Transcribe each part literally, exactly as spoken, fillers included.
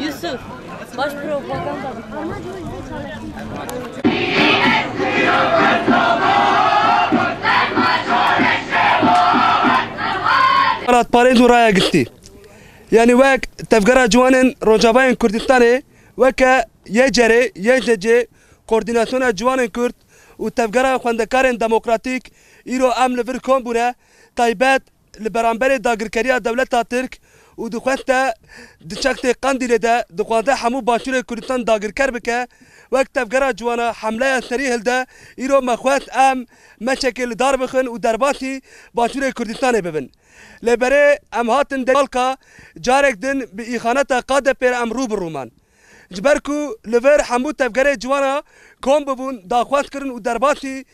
Yusuf, baş propaganda. Parêz û raya giştî. Yanî wek Tevgera Ciwanên Rojavayên Kurdistanê, weke Y C R, Y C C, Koordînasyona Ciwanên Kurd û Tevgera Xwendekarên Demokratîk, îro em li vir kom bûne, taybet li beramberê dagirkeriya dewleta Tirk û dixweste di çextê Qendîlê de dixwaze hemû başûrê Kurdistan dagirker bike, wek Tevgera Ciwana hemleya serî hilde, îro me xwest em meçekê li dar bixin û derbasî başûrê Kurdistanê bibin. Lê berê em hatin Dêrmalka, carek din bi îxaneta K D P re em rû bi rû man. Ji ber ku li vir hemû tevgerê ciwana kom bibûn, daxwaz kirin û derbasî,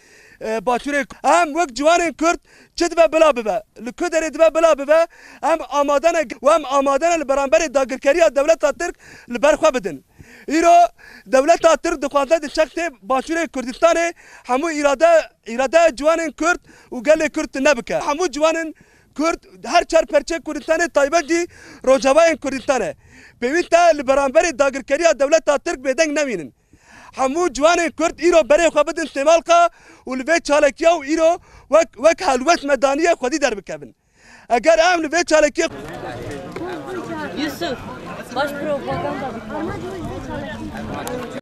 e, başûrê. Em wek ciwanên Kurd çi dibe bila bibe, li ku derê dibe bila bibe, em amade ne û em amade ne li beramberê dagirkeriya dewleta Tirk li ber xwe bidin. Îro dewleta Tirk dixwaze di çextê başûrê Kurdistanê hemû îrade, îradeya ciwanên Kurd û gelê Kurd tune bike. Hemû ciwanên Kurd, her çar perçeyê Kurdistanê, taybet jî Rojavayên Kurdistanê. Pêwîst e li beramberê dagirkeriya dewleta Tirk bêdeng nemînin. Hemû ciwanên Kurd îro berê xwe bidin Sêmalka û li vê çalekiya û îro wek, wek helwest me daniye xwedî derbikevin. Eger em li vê çalekiyê Yusuf, baş propaganda.